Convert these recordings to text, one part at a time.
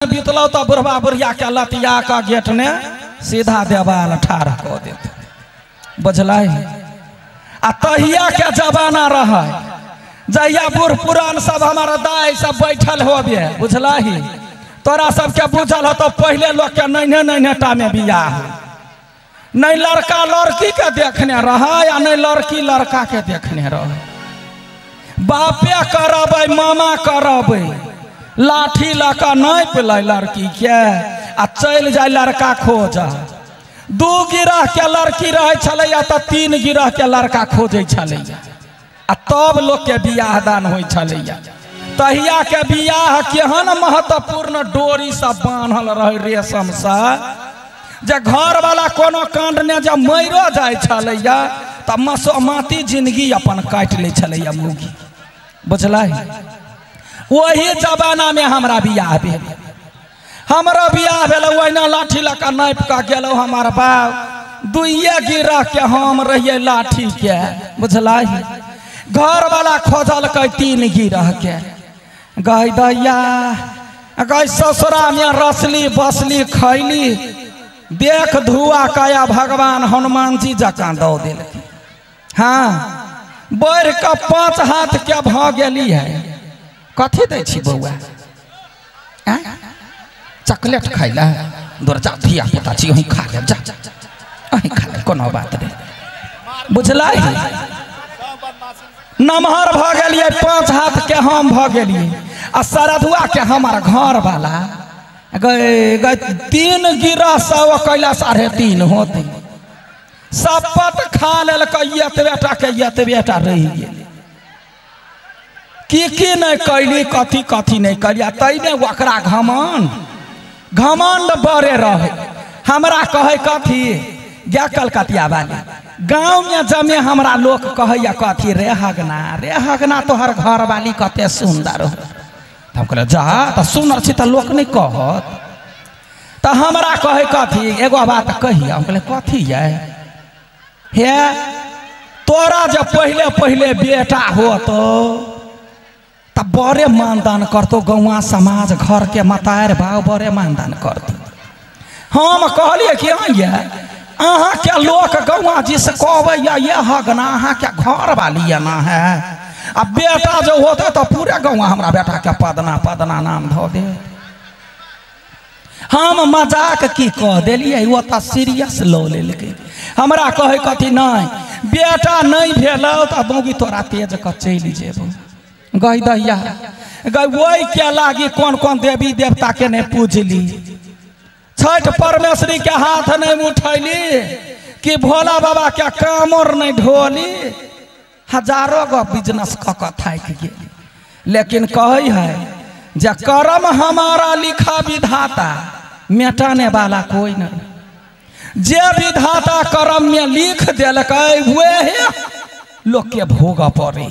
बीतलौ तो बुढ़वा बुढ़िया के लतिया का गेट ने सीधा देवाल ठाढ़ कऽ देत, बुझलै। आ तहिया के जमाना रहै जहिया बूढ़ पुरान सब हमार दाइ सब बैठल होबे, बुझलही। तोरा सबके बुझल हो तो पहले लोग के नन्हे नन्हे टा में बियाह हो, नहीं लड़का लड़की के देखने रहे आ नहीं लड़की लड़का के देखने रहे। बापे करबै मामा करबै, लाठी लऽ कऽ नापि लै लड़की के आ चलि जाय लड़का खोज। 2 गिरह के लड़की रहै छलैया तऽ 3 गिरह के लड़का खोजै छलैया आ तब लोक के बियाह दान होइ छलैया। तहिया के बियाह केहन महत्वपूर्ण डोरी सब बान्हल रहै रेशम से, जे घर वाला कोनो कांड ने जब मरियो जाइ छलैया तऽ मसोमाती जिंदगी अपन काटि लै छलैया मौगी, बुझलै। वही जमाना में हमरा बियाह भेल, हमरा बियाह भेल ओहिना लाठी लऽ कऽ नापि कऽ गेलहुँ। हमार बाप 2 गिरह के हम रहियै लाठी के, बुझलै। घर वाला खोजलकै 3 गिरह के। गई दैया गई ससुरा में रसली बसली खैली, देख धुआ कया भगवान हनुमान जी जकाँ दऽ देलखिन। हाँ, बढ़ि कऽ 5 हाथ के भऽ गेली है। कथी दै छी बौआ? चॉकलेट खाइ लए? दूर जा, धिया पुता छी, अहीं खा लेब, जा अहीं खा लेब, कोनो बात नहीं, बुझलै। नमहर भऽ गेलियै, 5 हाथ के हम भऽ गेलियै आ सरधुआ के हमार घर वाला गए गए 3 गिरह से ओ कैला 3.5 होती। सपत खा लेलकै, एतबे टा के एतबे टा रहि गेल। की की नहीं कैली, कथी कथी नहीं कैली। आ तैने ओकरा घमंड घमंड बड़े रहे। हमरा कहै कथी गे कलकतिया वाली, गाँव में जमे हमरा लोग कहैया कथी, रे हगना रे हगना तोहर घर वाली कते सुंदर हो। हम कहलियै जा तऽ सुनर छी तऽ लोक नहीं कहत। तऽ हमरा कहै कथी, एगो बात कहिया। हम कहलियै कथी ये? हे तोरा जे पहले पहले बेटा होतो तऽ बड़े मानदान करतो, गौआ समाज घर के मतार भाव बड़े मानदान करतो। हम कहलियै कि हाँ ये अहाँके लोक गौआ जी से कहबैया ये हगना अहाँके घर वाली एना है, आ बेटा जो होते तऽ पूरे गौआ हमरा बेटा के पदना पदना नाम धऽ दे। हम मजाक की कह देलियै, ओ तऽ सीरियस लऽ लेलकै। हमरा कहै कथी, नहीं बेटा नहीं भेलौ तऽ मौगी तोरा तेज कऽ चलि जेबौ। गई दैया गई ओहि के लागी कोन कोन देवी देवता के नहीं पूजली, छठ परमेश्वरी के हाथ नहीं उठैली, कि भोला बाबा के कामर नहीं ढोली, हजारों गो बिजनेस कऽ कऽ थाकि गेली। लेकिन कहै है जे कर्म हमारा लिखा विधाता, मिटाने वाला कोई नहीं। जे विधाता कर्म में लिख देलकै वह लोक के भोग पड़े।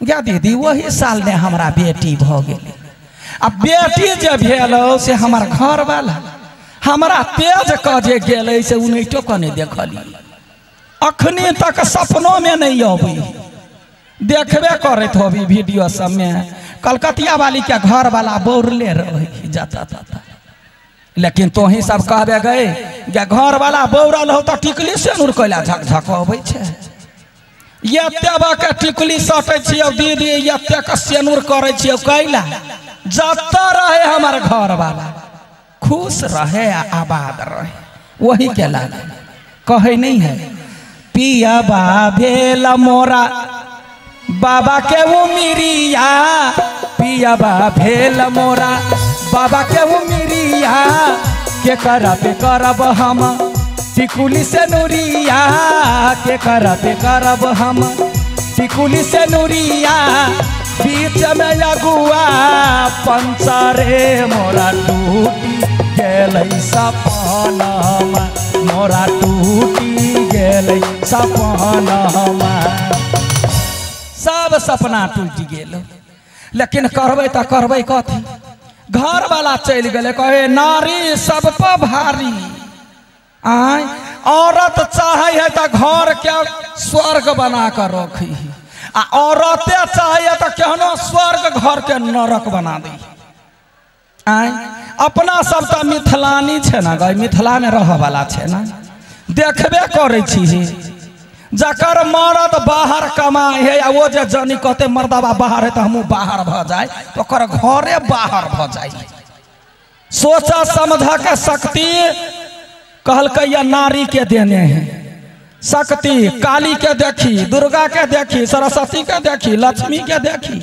गे दीदी वही साल ने हमरा बेटी भऽ गेलै। आ बेटी जे भेल से हमर घर वाला हमरा तेज कऽ जे गेलै से उनैटो कऽ नहि देखलियै, अखनी तक सपनो में नहीं अबै। देखबे करैत होबी वीडियो सबमे, कलकतिया वाली के घर वाला बौरले रहै जाता जाता। लेकिन तोही सब कहबे गए जे घर वाला बौरल हो तऽ टिकली से नूर कैला झक झक अबै छै। एते के टिकली सटै छियौ दीदी, एते के सेनूर करै छियौ कैला? जतऽ रहे हमार घर वाला खुश रहे आ आबाद रहे, वही के लागे कहै नहीं है। पियबा भेल मोरा बाबा के उमिरिया, पियबा भेल मोरा बाबा के उमिरिया, के करब करब हम टिकुली से नूरिया, के करब करब हम टिकुली से नूरिया, बीच में अगुआ पंचरे मोरा टूटी गेलै सपनमा, मोरा टूटी गेलै सपनमा। सब सपना टूटि गेल। लेकिन करबै तऽ करबै कथी? घर वाला चलि गेलै, कहे नारी सब पर भारी। आय औरत चाहे है तऽ घर के स्वर्ग बना कर रखी, आ औरते चाहे तऽ केहनो स्वर्ग घर के नरक बना दी। आय अपना सब तऽ मिथिलानी छै ना गई, मिथिला में रहऽ वाला छै ना, देखबे करै छी जकर मरद बाहर कमाए है आ वो जे जानी कहते मर्दबा बाहर है तो हमहूँ बाहर भऽ जाए, तो ओकर घरे बाहर भऽ जाए। सोचा समझा के शक्ति कहलकै या नारी के देने है शक्ति। काली के देखी, दुर्गा के देखी, सरस्वती के देखी, लक्ष्मी के देखी,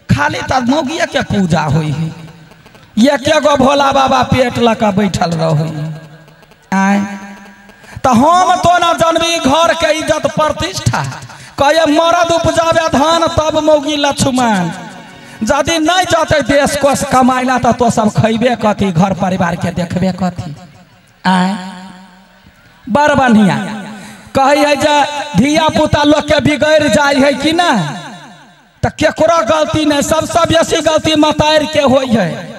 खाली तऽ मौगिए के पूजा हुई है। एके गो भोला बाबा पेट लऽ कऽ बैठल रहो। आय तो हम तो ना जानबी घर के इज्जत प्रतिष्ठा कहे मरद उपजावे धान तब मौगी लक्ष्मण। यदि नहीं जाते देश कोष कमाइला तो तो सब खैबे कथी, घर परिवार के देखबे कथी। आय बड़ बढ़िया कहे है जे धिया पुता लोग के बिगड़ जाए है कि ना, तो केकरो गलती नहीं, सबसे बेसी गलती मतार के होई है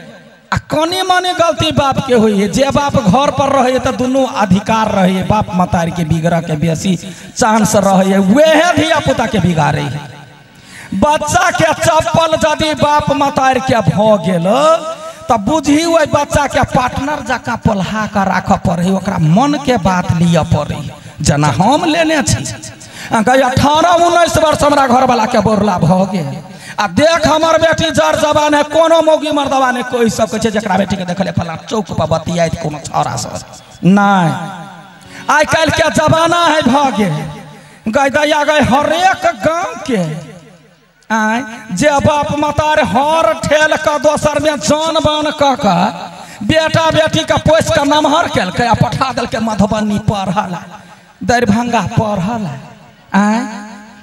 आ कनी मनी गलती बाप के होई है। जे बाप घर पर रहे तो दुनू अधिकार रहे, बाप मतार के बिगड़ के बेसी चांस रहे, वह धिया पुता के बिगाड़े है। बच्चा के चप्पल यदि बाप मतार के भ गेल तो बुझी वही बच्चा के पार्टनर जकाँ पोल्हा के राख पड़े, ओकरा मन के बात लिअ पड़े। जेना हम लेने छी 18-19 वर्ष हमरा घरवाला के बोरला भ गेल आ देख हमर बेटी जर जवान है, कोनो मौगी मर्दवा नहीं कोई सकै छै जकरा बेटी के देखले फलां चौक पर बतियाइत कोनो छौड़ा सब नहीं। आइ काल्हि के जमाना है भ गेल गई दैया गई हरेक गाँव के आय जे बाप मतार हर ठेल के दोसर में जान बान कऽ के बेटा बेटी के पोसि के नमहर केलकै आ पठा देलकै मधुबनी पढ़ल, दरभंगा पढ़ल। आय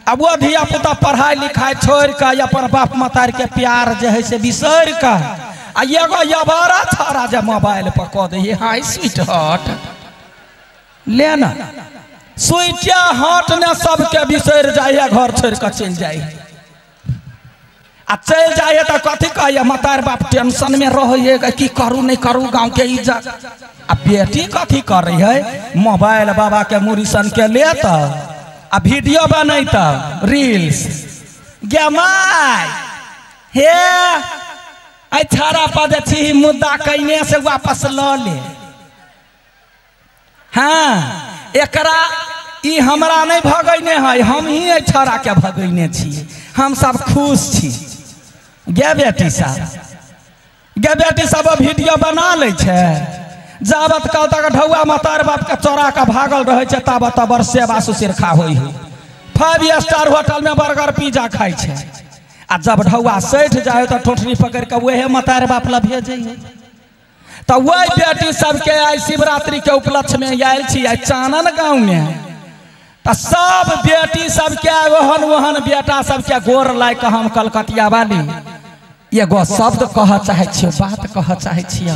अब वो धिया पुता पढ़ाई लिखाई छोड़ के अपन बाप मतार के प्यार जे है से बिसरि के आ एगो यबारा छाड़ा जे मोबाइल पर कऽ दै हाय स्वीट हॉट ले ना, स्वीट हॉट ने सबके बिसरि जाइए, घर छोड़ के चलि जाइए। आ चलि जाइए तो कथी कहैए मतार बाप टेंशन में रहैए की करू नहीं करू गाँव के इज्जत। आ बेटी कथी करै है मोबाइल बाबा के मुरीसन के लेत आ वीडियो बनैत रील्स गे my हे अइ छाड़ा पर जे छी मुद्दा कइने से वापस लऽ ले। हाँ एकरा ई हमरा नहीं भगैने है, हम ही एहि छाड़ा के भगैने छी, हम सब खुश छी। गे बेटी सब, गे बेटी सब वीडियो बना लै छै, जाबत काल तक ढौआ मतार बाप के चोरा के भागल रहे छै ताबत बड़ सेवा सुसिरखा होइ है। 5 स्टार होटल में बर्गर पिज्जा खाइ छै आ जब ढौआ सठि जाए तो ठोठरी पकड़ के वहे मतार बाप लग भेजै है। तो वही बेटी सबके आइ शिवरात्रि के उपलक्ष्य में आयल छी आइ चानन गाँव में, तो सब बेटी सबके ओहन ओहन बेटा सबके गोर लाइ के हम कलकतिया वाली एगो शब्द कहऽ चाहै छियै, बात कहऽ चाहै छियै,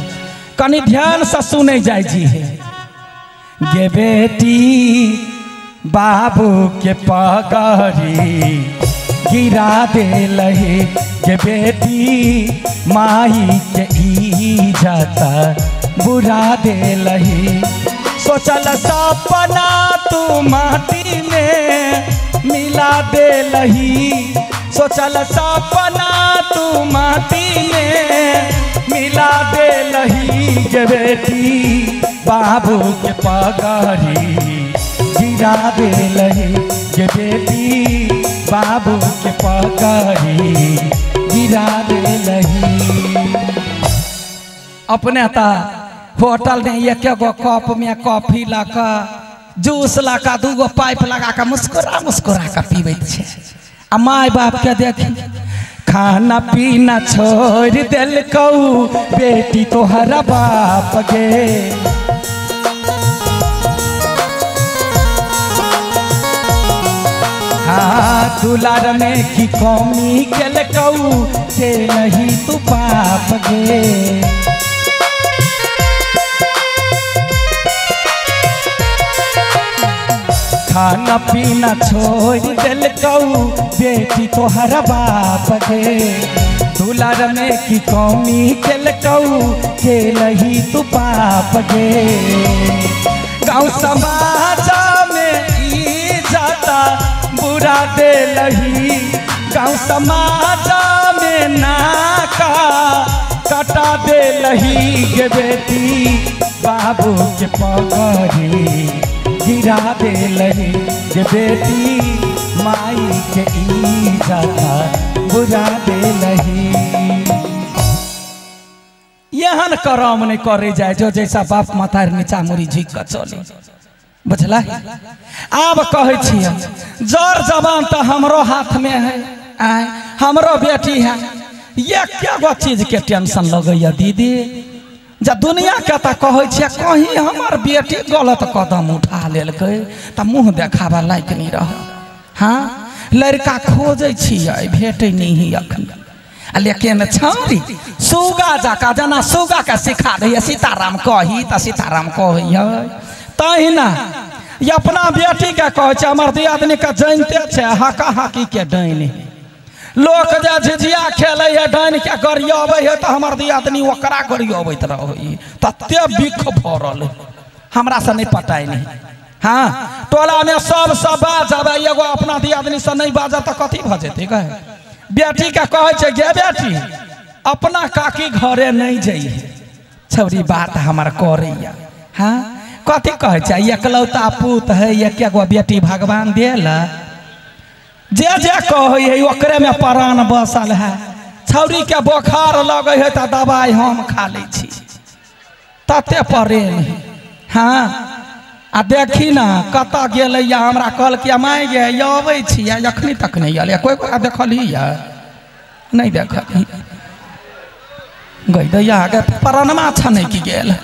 कनि ध्यान से सुनै जाइ जी। गे बेटी बाबू के पगड़ी गिरा देलही, गे बेटी माई के इज्जत बुरा देलही, सोचल सपना तू माटी में मिला देलही, सोचल सपना तू माटी में मिला देलही, गे बेटी बाबू के पगड़ी गिरा देलही, गे बेटी बाबू के पगड़ी गिरा देलही। अपने त होटल में एक गो कप में कॉफी लऽ कऽ जूस लऽ कऽ 2 गो पाइप लगा कऽ मुस्कुरा मुस्कुरा कऽ पीबैत छै आ my बाप के देखी खाना पीना छोड़ देलकौ बेटी तोहरा बाप गे, हाँ दुलार में की कमी केलकौ के नहीं तू बाप गे। खाना पीना छोड़ देलकौ बेटी तोहरा बाप गे, दुलार में की कमी केलकौ के नहीं तू बाप गे। गाँव समाज में इज्जत बुरा देलही, गाँव समाज में नाका कटा देलही गे बेटी बाबू के पकड़ी गिरा देलही गे बेटी माई के इज्जत बुरा देलही। एहन करम नहीं करे जाए जो जैसा बाप माता नीचा मुड़ी झुक के चले, बुझला। आब कहै छियै जर जवान तो हमरो हाथ में है, आय हमरो बेटी है, ये क्या गो चीज के टेंशन लगैया दीदी। जब दुनिया के तो कहै छियै कहीं हमर बेटी गलत कदम उठा लेलकै तऽ मुँह देखाबा लायक नहीं रह। हाँ लड़का खोजै छियै भेटै नहीं अखन, लेकिन छौरी सुगा जका जेना सुगा के सिखा दैया सीताराम कही तऽ सीताराम कहै, तहिना अपना बेटी के कहै छै। हमर दियादनी के जनिते छै हका हकी के डाइन, लोक जे झिझिया खेलै है डाइन के गरियाबै है तऽ हमर दियादनी ओकरा गरियाबैत रहै, तते बिख भरल हमरा से नहीं पटाइ नहीं। हाँ टोला में सब सब बाजब एगो अपना दियादनी से नहीं बाजब तऽ कथी भऽ जेतै। कहे बेटी के कहै छै गे बेटी अपना काकी घरे नहीं जइहे, छौरी बात हमर करैया। हाँ कथी कहै छै एकलौता पूत है एक गो बेटी भगवान देल, जे जे कहै है ओकरे में प्राण बसल है। छौरी के बोखार लगै है तऽ दवाइ हम खा लै छी, तते प्रेम है। हाँ आ देखी ना कतऽ गेलैया, हमरा कहलकै माय गे अबै छी, अखनी तक नहीं आयल, कोई गोरा देखलही नहीं देखलही गई दैया गे प्रणमा छनकि गेल।